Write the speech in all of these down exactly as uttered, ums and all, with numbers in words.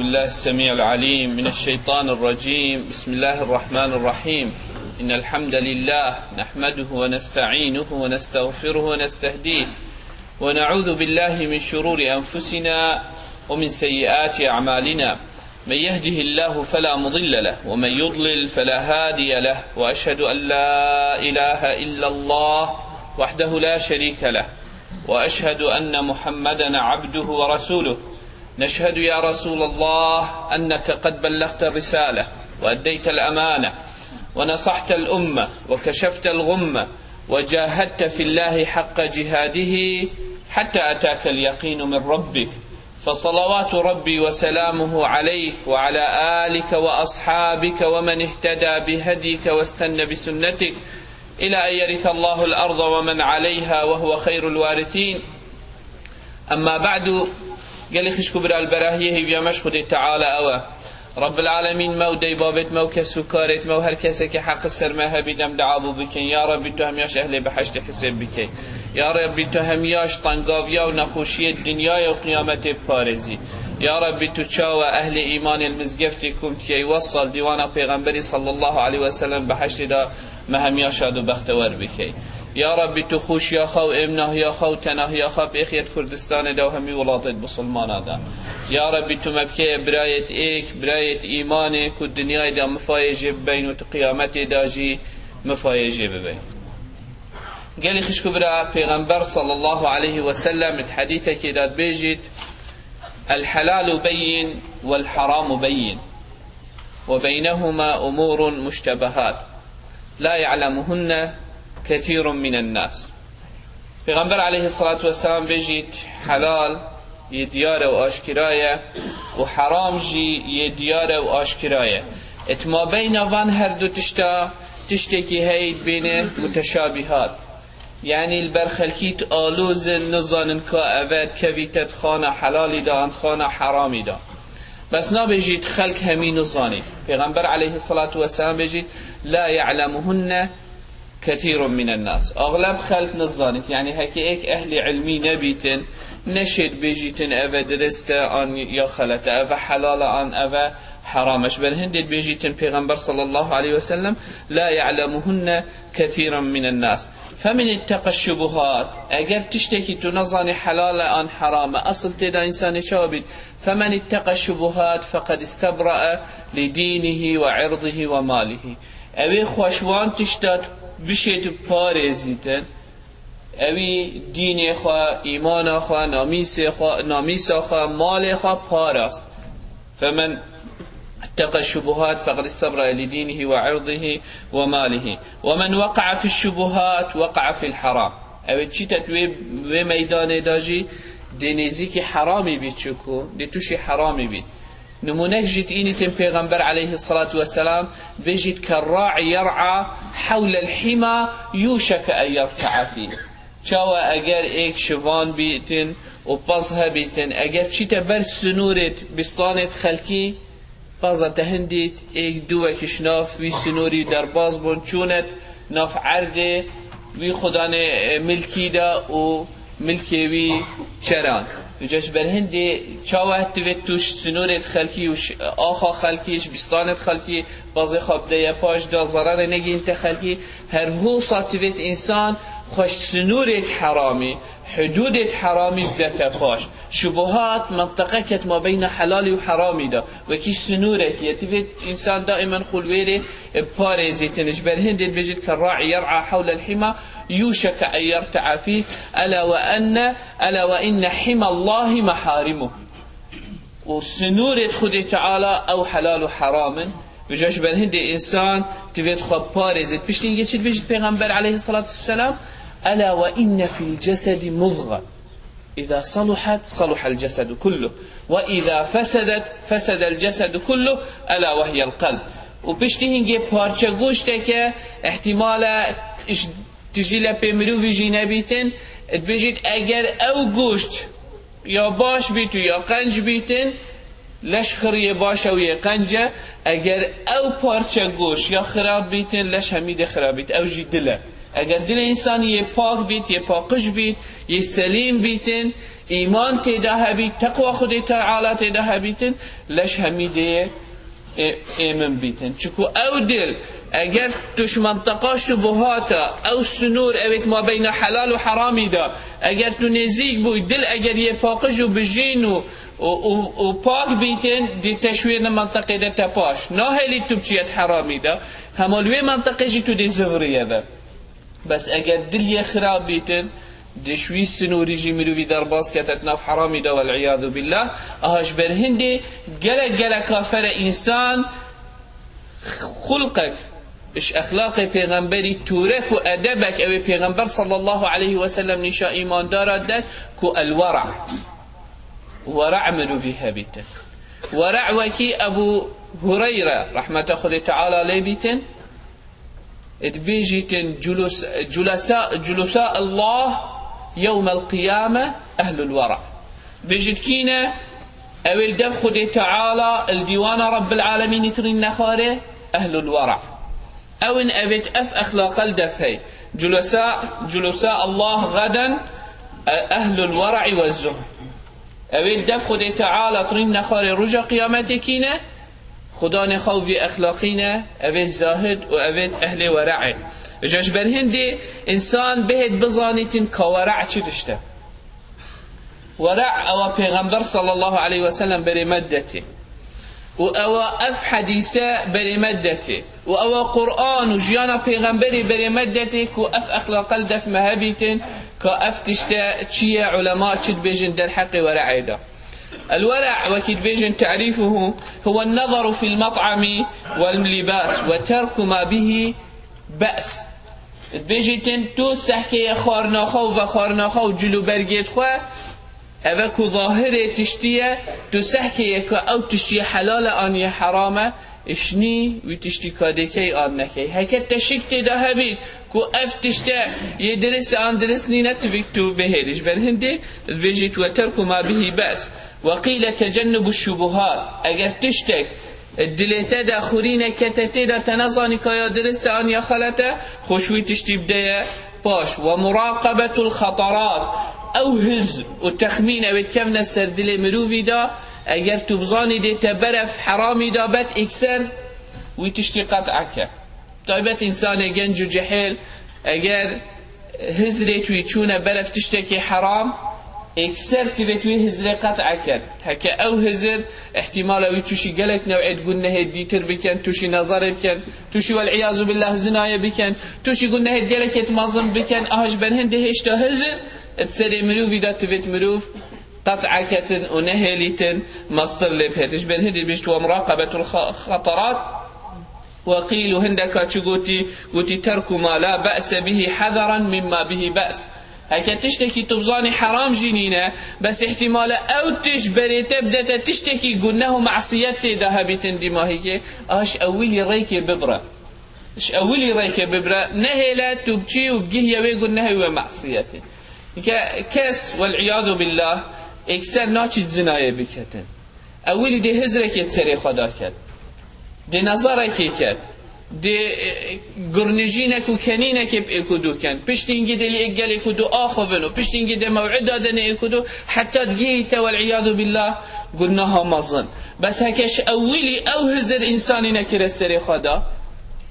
الله السميع العليم من الشيطان الرجيم. بسم الله الرحمن الرحيم. إن الحمد لله نحمده ونستعينه ونستغفره ونستهديه، ونعوذ بالله من شرور أنفسنا ومن سيئات أعمالنا. من يهده الله فلا مضل له، ومن يضلل فلا هادي له، وأشهد أن لا إله إلا الله وحده لا شريك له، وأشهد أن محمدا عبده ورسوله. نشهد يا رسول الله أنك قد بلغت الرسالة وأديت الأمانة ونصحت الأمة وكشفت الغمة وجاهدت في الله حق جهاده حتى أتاك اليقين من ربك، فصلوات ربي وسلامه عليك وعلى آلك وأصحابك ومن اهتدى بهديك واستن بسنتك إلى أن يرث الله الأرض ومن عليها وهو خير الوارثين. أما بعد، gelî xişk û bira, li berahiyê hêviya me ji Xwedê Teala ew e. Rabbil Alemîn me û dey babêt me û kes û karêt me û her kesekî heq li ser me hebî dem dua bû bikin. Ya Rabbî, tu hemiyaş ehlê behiştê hisêb bikey. Ya Rabbî, tu hemiyaş tengaviya û nexweşiyê dinyayê û qiyametê biparêzî. Ya Rabbî, tu çawa ehlê îmanê li mizgeftê kom dikey, wesal dîwana Pêxemberî sallallahu aleyhi ve sellem behiştê de me hemiya şad û bextewer bikey. Ya Rabbî, tu xweşiya xwe û êmnahiya xwe û tenahiya xwe pêxiyet Kurdistanê de û hemî welatêt bisilmana de. Ya Rabbî, tu me bikeye birayêt êk, birayêt îmanê ku dinyayê de mifayê jê bibeyn û tu qiyametê de jî mifayê jê bibeyn. Gelî xişk û bira, Pêxember sallallahu aleyhi ve sellem di hedîsekê de dibêjît: "El helalu beyyin vel haramu beyyin." وبينهما أمور مشتبهات لا يعلمهن كثير من الناس. Pêxember aleyhissalatu vesselam bêjît, helal yê diyar e û aşkira ye û heram jî yê diyar e û aşkira ye. Di mabeyna van her du tişta tiştekî heye dibêne muteşabihat. Yanî li ber xelkî aloz in, nizanin ka eve dikevîte di xana helalî de an di xana heramî de. Bes nabêjît xelk hemî nizanî. Pêxember aleyhissalatu vesselam bêjît, "La ya'lemuhunne kethîrun minen nas." Axleb xelk nizanît. Yanî heke êk ehlî ilmî nebîtin, neşêt bêjîtin eve dirist e an ya xelet e, eve helal e an eve heram e. Ji ber hindê dibêjîtin Pêxember sallallahu aleyhi ve sellem, "La ya'lemuhunne kethîrun minen nas." Femen itteqa şubuhat, eger tiştekî tu nezanî helal e an heram e, esil tê de însanê çawa bît? Femen itteqa şubuhat feqed istebrae li dînihi ve irdihi ve malihi. Ewê xwe ji wan tişta bişêt û parêzîtin, ewî dînê xwe, îmana xwe, namîsê xwe, namîsa xwe, malê xwe parast. Femen itteqa şubuhat feqed istabra li dînihi ve irdihi ve malihi. Ve men veqa'a fiş şubuhat veqa'a fil haram. Ew ê çîte di wê, wê meydanê de jî dê nêzîkî heramî bît, çiku dê tûşî heramî bît. Nimûnek jî tînîtin Pêxember aleyhissalatu vesselam bêjît, "Kerra'i yer'a hewlel hima yûşeke en yerta'a fîh." Çawa eger êk şivan bîtin û pez hebîtin, eger çîte ber sinûrêt bîstanêt xelkî, peza te hindît êk du wekî ji nav wî sinûrî derbaz bûn, çûnet nav erdê wî xudanê, e, milkî de û milkê wî çeran. Vêca ji ber hindê çawa divêt tu ji sinûrêt xelkî û ji axa xelkî, ji bîstanêt xelkî pezê xwe bideye paş da zerarê negihînte xelkî, her hosa divêt însan xwe ji sinûrêt heramî, hudûdêt heramî bidete paş. Şubuhat menteqe ket mabeyna helalî û heramî de. Wekî sinûrekî ye. Divêt însan daîmen xwe li wê rê, e, parêzîtin. Ji ber hindê dibêjit, "Kerra'i yer'a hewlel hima yûşeke en yerta'a fîh, ela ve enne, ela ve inne himallahi meharimuh." Û sinûrêt Xwedê Teala ew helal û heram in. Vêca ji ber hindê însan divêt xwe parêzit. Piştî hingê çi dibêjit Pêxember aleyhissalatu vesselam? "Ela ve inne fil cesedi mudgha. İza saluhat, saluhal cesedu kulluh. Ve iza fesedet, fesedel cesedu kulluh. Ela ve hiyel kalb." Û piştî hingê parçe goşteke, ihtimale iş-, tijî lepê mirovî jî nebîtin, dibêjit, eger ew goşt ya baş bît û ya qenc bîtin, leş xiriyê baş ew yê qenc e, eger ew parçe goşt ya xirab bîtin, leş hemî dê xirab bît, ew jî dil e. Eger dilê însanî yê pak bît, yê paqij bît, yê selîm bîtin, Îman tê de hebît, teqwa Xwedê Teala tê de hebîtin, leş hemî dê ê-, êmin bîtin. Çiku ew dil, eger tu ji menteqa şubuhata, ew sinûr, ew ê ma beyna helal û heramî de, eger tu nêzîk bûy, dil eger yê paqij û bijîn û, û, û, û pak bîtin, dê te ji wê ne menteqê de te paş. Nahêlî tu biçiyet heramî de, hema li wê menteqê jî tu dê ziviriye be. Bes eger dil yê xirab bîtin, dê ji wî sinûrî jî mirovî derbas kete di nav heramî de, wel'iyadu billah. Aha ji ber hindê gelek gelek kafere însan xulqek, ji exlaqê pêxemberî tûrek û edebek ew ê pêxember sallallahu aleyhi ve sellem nîşa îmandara det ku el-wera'. Wera' mirovî hebîtin. Wera' wekî Ebu Hureyre, rehmeta Xwedê Teala lê bîtin, dibêjîtin, "Culus-, culasa, culusa Allah yewmel qiyame ehlul wera." Bêjit kîne, ew ê li dev Xwedê Teala, li dîwana Rabbil Alemînî tirîn nexwarê, ehlul wera. Ew in ev ê ev exlaqa li dev hey. Culusa, culusa Allah gaden, e, ehlul wera'i ve zuhd. Ew ê li dev Xwedê Teala tirîn nexwarê roja qiyametê kîne, Xudanê xwe û vî exlaqî ne, ev ê zahid û ev ê ehlê wera' e. Îca ji ber hindê însan bihêt bizanîtin ka wera' çi tişt e. Wera' ewa Pêxember sallallahu aleyhi ve sellem berê me detê. Û ewa ev hedîse berê me detê. Û ewa Qur'an û jiyana Pêxemberê berê me detê ku ev exlaqa li dev me hebîtin, ka ev tişte çi ye, ulema çi dibêjin derheqê wera'ê de. El-wera', wekî dibêjin, "Ta'rifuhu huwa an-nazaru fil mat'ami wal libas ve terku ma bihi be's." Dibêjîtin, tu sehkeye xwarina xwe û vexwarina xwe û cil û bergê xwe, eve ku zahirê tiştî ye, tu sehkeye ku ew tiştî helal e an yê heram e, Îşnî wî tiştî ka dê key an nekey. Heke te şik tê de hebît ku ev tişte yê dirist e an dirist nîne, tivîk tu bihêlî. Ji ber hindê dibêjît, "Ve terku ma bihî be's." Ve qîle tecennubu şubuhat. Eger tiştek dilê te de xurîne kete tê de te nezanî ka ya dirist e an ya xelet e, xwe ji wî tiştî bideye paş. Ve muraqabetul xatarat. Ew hizr û texmîn ew ê dikevne ser dilê mirovî de, Eger tu bizanî dê te berev heramî de bet, êkser wî tiştî qet'a ke. Taybet însanê genc û cehêl, eger hizrê wî çûne berev tiştekî heram, êkser divêt wî hizrê qet'a ket. Heke ew hizir, îhtîmal e wî tûşî gelek new'ê gunehê dîtir bikin, tûşî nezerê bikin, tûşî wel'îyazu billah zinayê bikin, tûşî gunehê gelekê mezin bikin, aha ji ber hindê hêşta hizir di serê mirovî de divêt mirov qet'a ketin û nehêlîtin, mestir lê bihêt. Ji ber hindê bihîşt, "Ve muraqabetul xa-, xatarat." Ve qîl û hindeka çi gotî, gotî, "Terku ma la be'se bihî hezeran mimma bihî be's." Heke tiştekî tu bizanî heram jî nîne, bes îhtîmal e ew tişt berê te bidete tiştekî guneh û mesiyet tê de hebîtin dîmahîkê, a ji ewilî rêkê bibire. Ji ewilî rêkê bibire, nehêle tu biçî û bigihîye wê gunehê wê mesiyetê. Ke-, kes, wel'iyadu billah, êkser naçît zinayê biketin. Ewilî dê hizrekê di serê xwe de ket. Dê nezarekê ket. Dê, e, gurnijînek û kenînekê bi êk û du ken. Piştî hingî dê li êk gelêk û du axivin û piştî hingî dê mew'ida dene êk û du, heta digihîte, wel'iyadu billah, gunaha mezin. Bes heke ji ewilî ew hizir însanî nekire serê xwe de,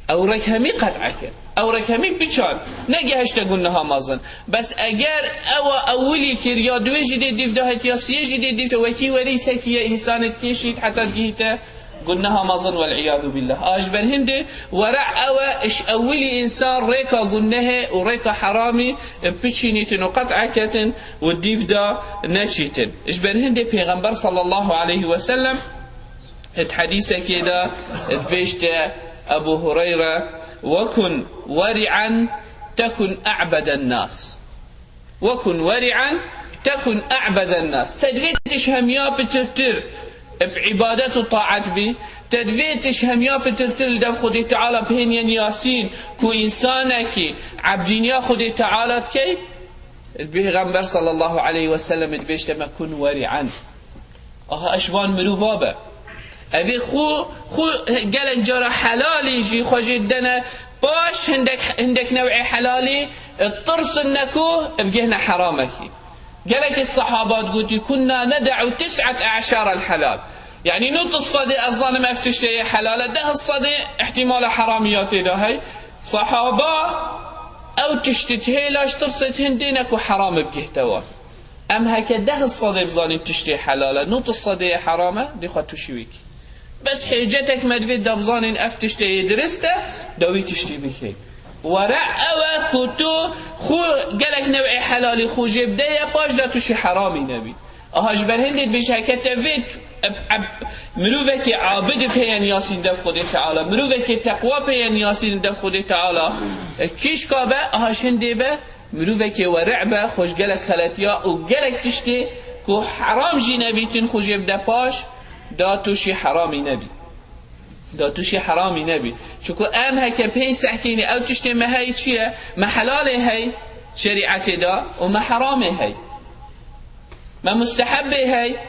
ew rek hemî qet'a kir. Ew rek hemî piçand. Negehişte gunaha mezin. Bes eger ewa ewilî kir, ya duwê jî dê dîv de het, ya siyê jî dê dîv de, wekî werî sekiye însanê dikêşît heta digihîte gunaha mezin, wel'iyadu billah. A ji ber hindê were' ew e, ji ewilî însan rêka gunehê û rêka heramî piçînîtin û qet'a ketin û dîv de neçîtin. Ji ber hindê Pêxember sallallahu aleyhi ve sellem Di hedîsekê de dibêjte Ebu Hureyre, "Wekun weri'en tekun e'beden nas." "Wekun weri'en tekun e'beden nas." Te divê tu ji hemiya pitirtir bi îbadet û taet bî, te divê tu ji hemiya pitirtir li dev Xwedê Teala bihêniyên Yasîn ku însanekî ebdîniya Xwedê Teala dikey. Pêxember sallallahu aleyhi ve sellem dibêjte me, "Kun weri'en." Aha, eş van mirova be. Evê xu, xu gelek cara helalî jî xwe jê didene paş hindek, hindek new'ê helalî, e, tirsin ne ku, e, bigihne heramekî. Gelek sahaba digotî, "Kunna ned'u tis'et a'şar el-helal." Yani, nod sedê ez zanim ev tiştê yê helal e, deh sedê ihtimala heramî ya tê de hey. Sahaba ew tiştî tihêla ji tirsê hindê ne ku heram bigihte wan. Em heke deh sedê bizanîn tiştê helal e, nod sedê yê heram e, dê xwe tûşî wî kî. Bes hêcetek me divê da bizanîn ev tiştê yê dirist e, da wî tiştî bikê. Were ew e ku tu xwe gelek newê helalî xwe jê bide ye, paş da tu şî heramî nebî. Aha ji ber hindê dibêje heke te vê, eb, eb, mirovekê abid pê ye niyasîn dev Xwedê Teala, mirovekê teqwa pê ye niyasîn dev Xwedê Teala, e, kîşka be, aha ji hindê be, mirovekê were be, xwe ji gelek xeletiya û gelek tiştê ku heram jî nebîtin xwe jê bide paş, da tu şî heramî nebî. Da tu şî heramî nebî. Çunku em heke pê sehkînî ew tiştê me hey çi ye? Me helalê hey şerîetê de û me heramê hey. Me mustehebê hey